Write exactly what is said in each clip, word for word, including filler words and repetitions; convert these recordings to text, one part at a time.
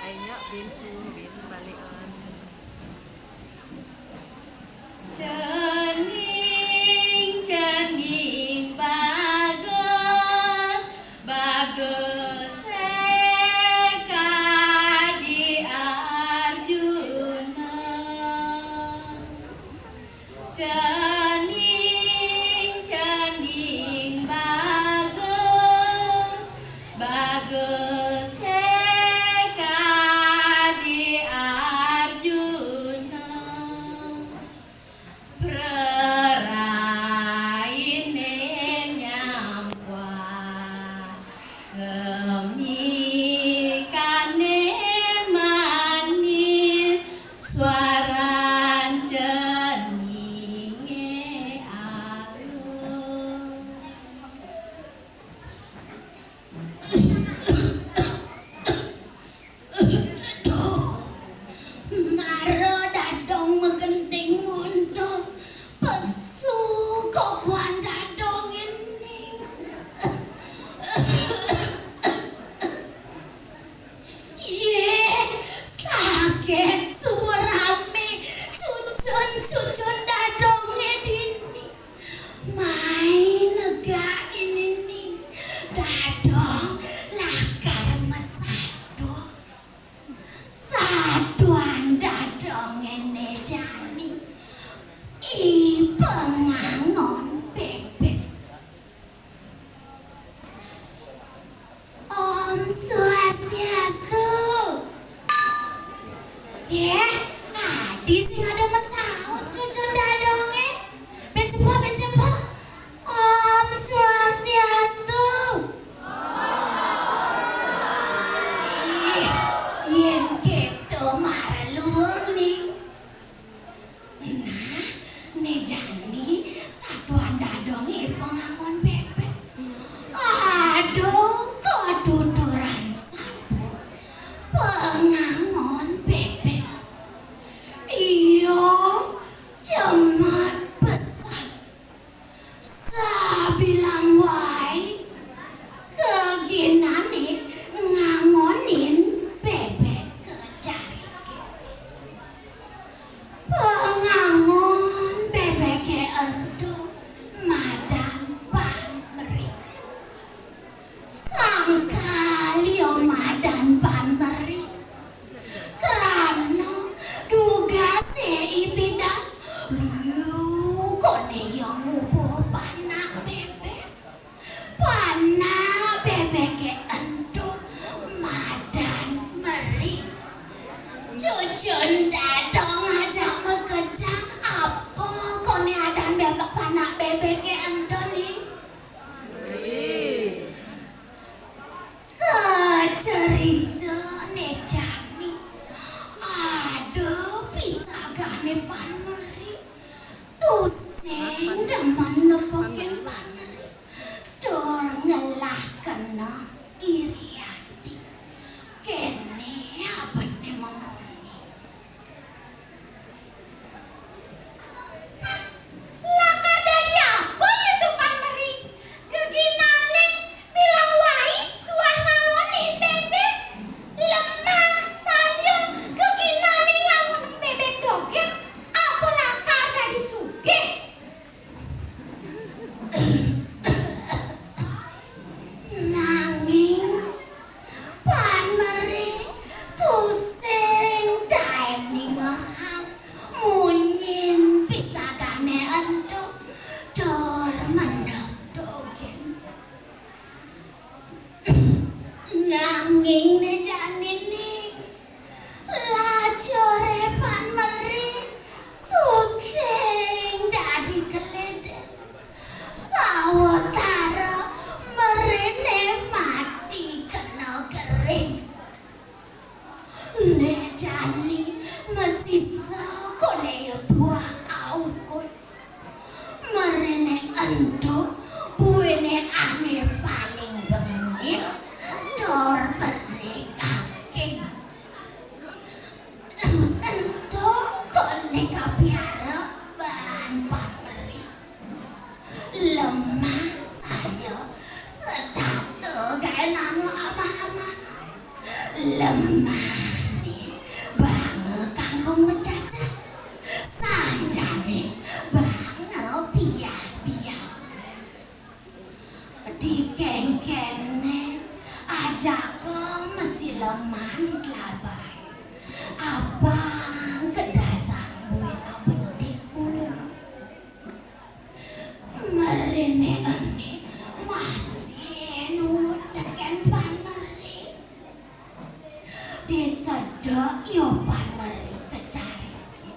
Ai nyak bin su bin balikan. Cening, cening bagus, bagus sekadi Arjuna. Cening, cening bagus, bagus sekadi Arjuna. Praraine nyampah, kemikane manis, suaran ceninge alus. Duh, mara dadong magending mondong. Pesu kokoan dadong ini. Ye, sakit suba rame. Cucun-cucun dadonge dini. Mai negak dini ni. Dadong lakar masadu. Saduan dadonge ne jani. I pengangon bebek. Om Swastiastu. Ye, adi sing ada masaut cucun dadonge. Ben cepok, ben cepok. Om Swastiastu. Ih, yen keto mara luung ning. Nah, ne jani saduan dadonge pengangon bebek. Aduh, keduduran sapu pengangon bebek. Iyo, cemat pesan. Sabilang wai keginane ngangonin bebek ke carike. Pengangon bebeke ento madan Pan Meri. Sangkal ia madan Pan Meri. Krana dugase i bidan, liu kone ia ngubuh panak bebek. Panak bebeke ento madan Meri. Cucun dadong ajak makejang, apa kone adan bebek panak bebeke ento ni? Kacerita ne jani. Ada pisagane Pan Meri. Tusing demen nepukin Pan Meri. Tur ngelah kena iri ati. Kene abetne mamunyi. Lakar dadi apa ye tu Pan Meri? Geginane bilang wai tuah ngangonin bebek. Lemah sanja geginane ngangonin bebek dogen. Apa lakar dadi sugih? Nanging Pan Meri tusing taen ningehang munyin pisagane ento, tur mendep dogen. Nanging ne jani ni, lacure Pan Meri tusing dadi geleden. Sawatara merine mati kena gering. Ne jani masisa kone ia tuah aukud. Merine ento buine ane paling bengil, tur beri aking. Ento kone kapiara baan Pan Meri. Lemah sanja setata gaenane amah-amah. Lemané banga kangkung macacah, sanjané banga piah-piah. Dikéngkéné ajaka masileman di tlabah. Apang kedasang buin abedik pula. Meriné ené masih nuut tekén Pan Meri. Disedek ia Pan Meri kecarikin.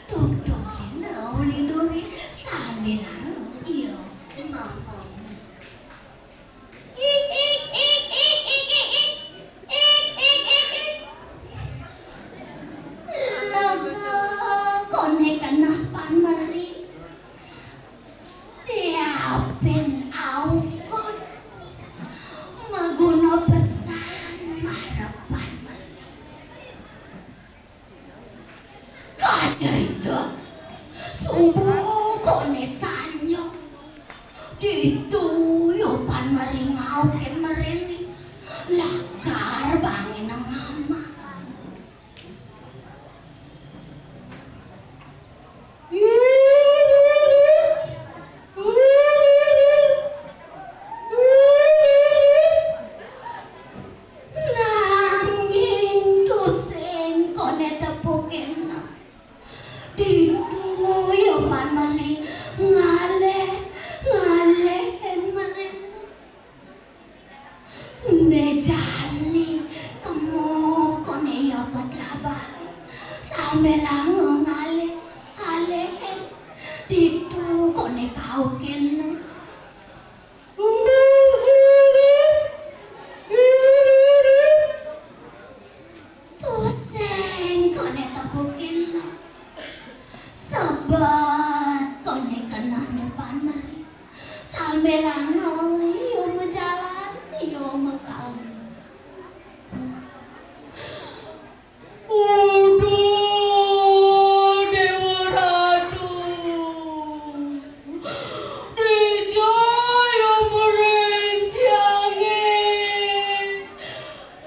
Dugdugina uli duri sambilanga ia mameng. Lega koné keneh Pan Meri. Diapin aukud maguna pesan marep Pan Meri. Kacerita suba koné sanja. Ditu ia Pan Meri ngaukin meriné. Lakar bangina ngamah. Nanging tusing koné tepukinné. Ditu ia Pan Meri ngalih, ngalihin meriné. Né jani kema koné ia ka tlabah. Sambilanga ngalih, ngalihin. Ditu koné kaukinné. Tusing koné tepukinné. Sebet koné kenehné Pan Meri. Sambilanga ia majalan, ia makaum. Aduh, Déwa Ratu. Dija ia meriné tiangé.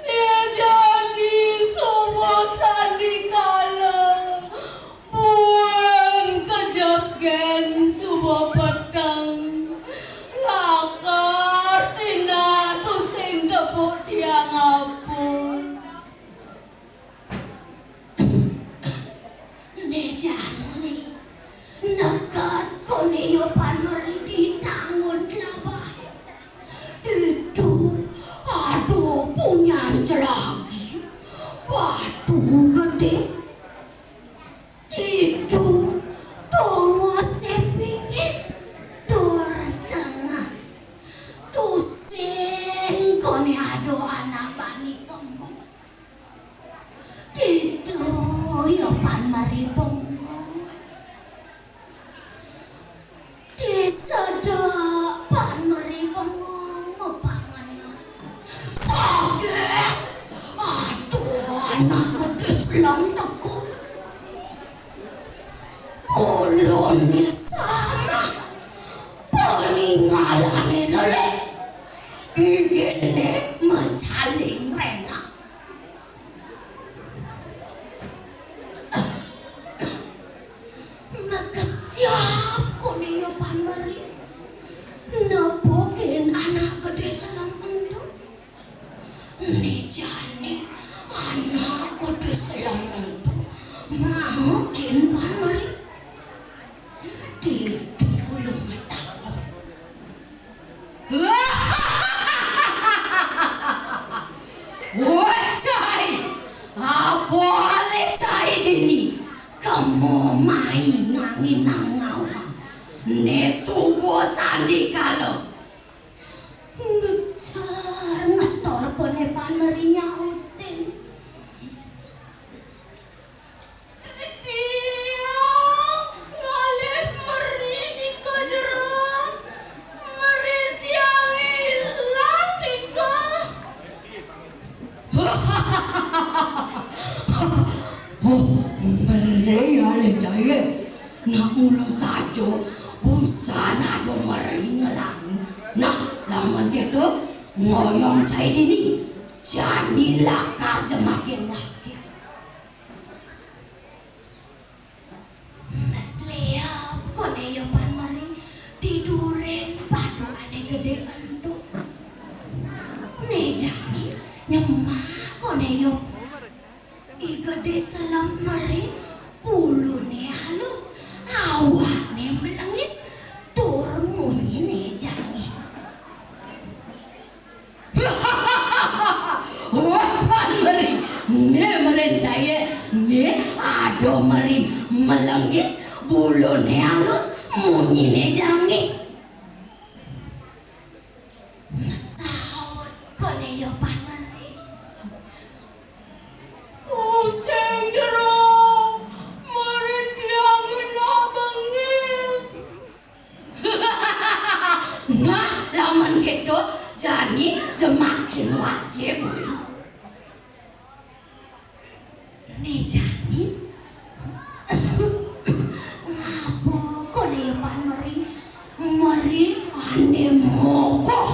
Né jani suba sandikala. Buin kejep gén suba peteng. Lakar sinah tusing tepuk tiang apa. Né jani neked koné ia Pan Meri di tangun tlabah. Ditu ada punyan celagi, batu gedé. Ditu tongosé pingit tur tengah. Tusing koné ada anak bani kema. Ditu ia Pan Meri bengong. Disedek Pan Meri bengong mapangana. Saget! Aduh, anak gedé selem teka. Uluné samah, paningalané lelik, giginé majaling rengak. Makesiab koné ia Pan Meri nepukin anak gedé selem ento. Né jani anak gedé selem ento mahakin Pan Meri. Ditu ia ngetak. Wah, cai! Apa alih cai dini? Kema mai nganginang ngawah. Né suba sandikala. Ngejar ngetor koné Pan Meri nyautin. Tiang ngalih meri nika jero. Meri tiangé ilang nika. Oh, meri alih cai. Nak mula saja, busan ada meri ngelangi. Nah, lamun kéto, ngoyong cai dini. Jani lakar jemakin wake. Mesliap koné ya Pan Meri tidurin batuané gedé ento. Né jani nyemak koné ya. I Gedé Selem Meri, buluné alus, awakné melengis, tur munyiné jangih. Wah, Pan Meri, né meren cainé, né ada meri melengis, buluné alus, munyiné jangih. Masaut koné ya Pan Meri. Tusing jero, meren tiangé nak bengil. Nah, lamun gitu, jani jemakin wake, Bu. Né jani. Ngapa koné ya Pan Meri? Meri ané mokoh.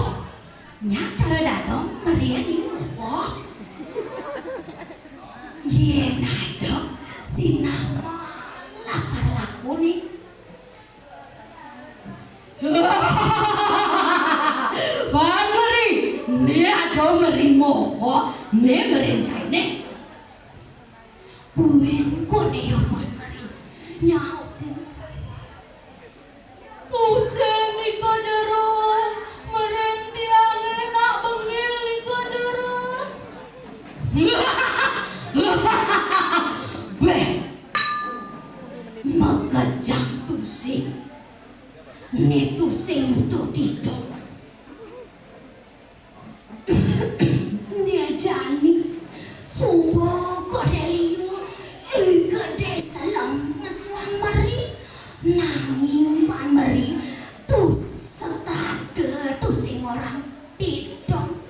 Nyak cara dadong meri ané mokoh. Yén ada sinah lakar laku né. Pan Meri, né ada meri mokoh, né meren cainé. Buin koné ya Pan Meri. Nyautin. Tusing nika jero, meren tiangé nak bengil nika jero. Béh, makejang tusing. Né tusing to didong. Né jani, suba koné liu, I Gedé Selem ngesuang meri, nanging Pan Meri, tus serta ada tusing orang didong.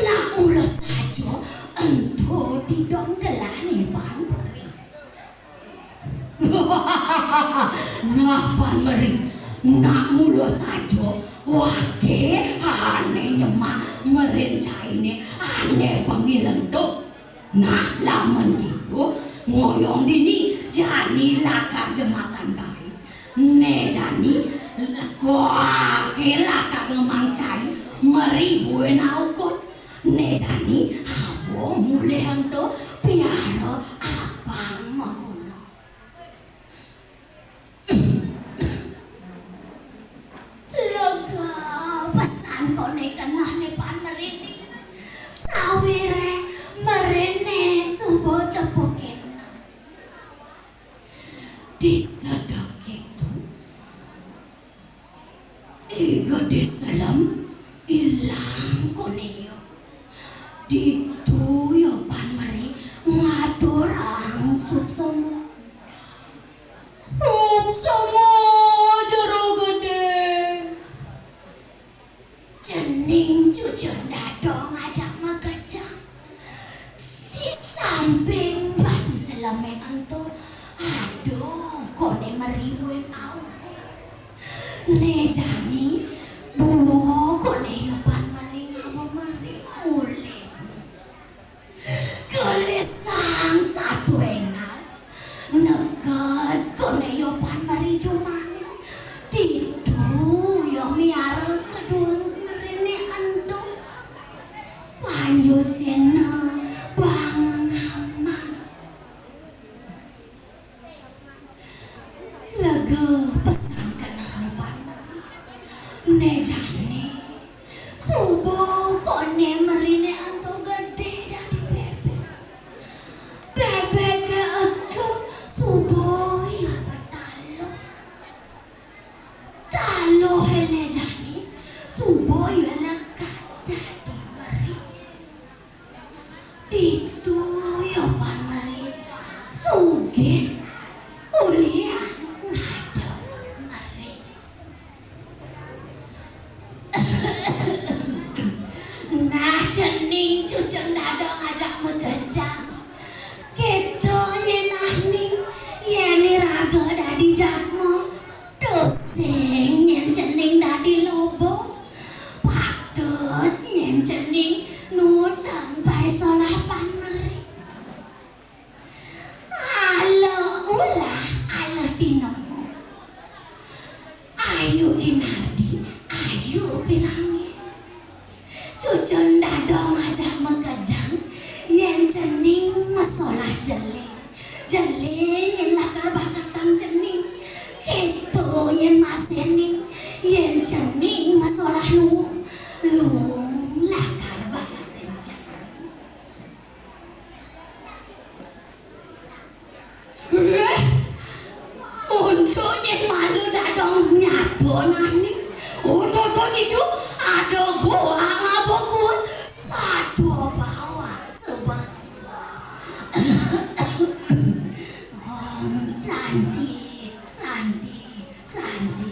Nak mula saja ento didong gelahné Pan Meri. Nah, Pan Meri, nak mula saja, wake ané nyemak meren cainé ané bengil ento. Nah, lamun gitu, ngoyong dini, jani lakar jemakan kai. Né jani, wake lakar ngemang cai, meri buin aukud. Né jani, abong mulih ento, piara abang maguna. Lega pesan koné kenehné Pan Meri né. Sawiréh meriné suba tepukin. Disedek kéto, I Gedé Selem ilang koné ya. Ditu ya Pan Meri ngaturang suksma. Suksma jero gedé. Cening cucun dadong ajak makejang. Di samping batu selemé ento, ada koné meri buin aukud. Né jani, buin koné ya Pan Meri ngaba meri mulih. Gelisang satu énggal, neked koné ya Pan Meri jumahné. Ditu ya miara kedua meriné ento. Panjusina bang ngamang. Lega pesan kenehné Pan Meri. Cening masolah Jelé. Jelé nyén lakar bakatang Cening. Kéto nyén masening. Yén Cening masolah Luung, Luung lakar bakatang Cening. Éh, untuk nyén malu dadong nyadonang né. Untuk ditu ada goak ngaba kuun, sada bawak sebasa. Om Santi, Santi, Santi.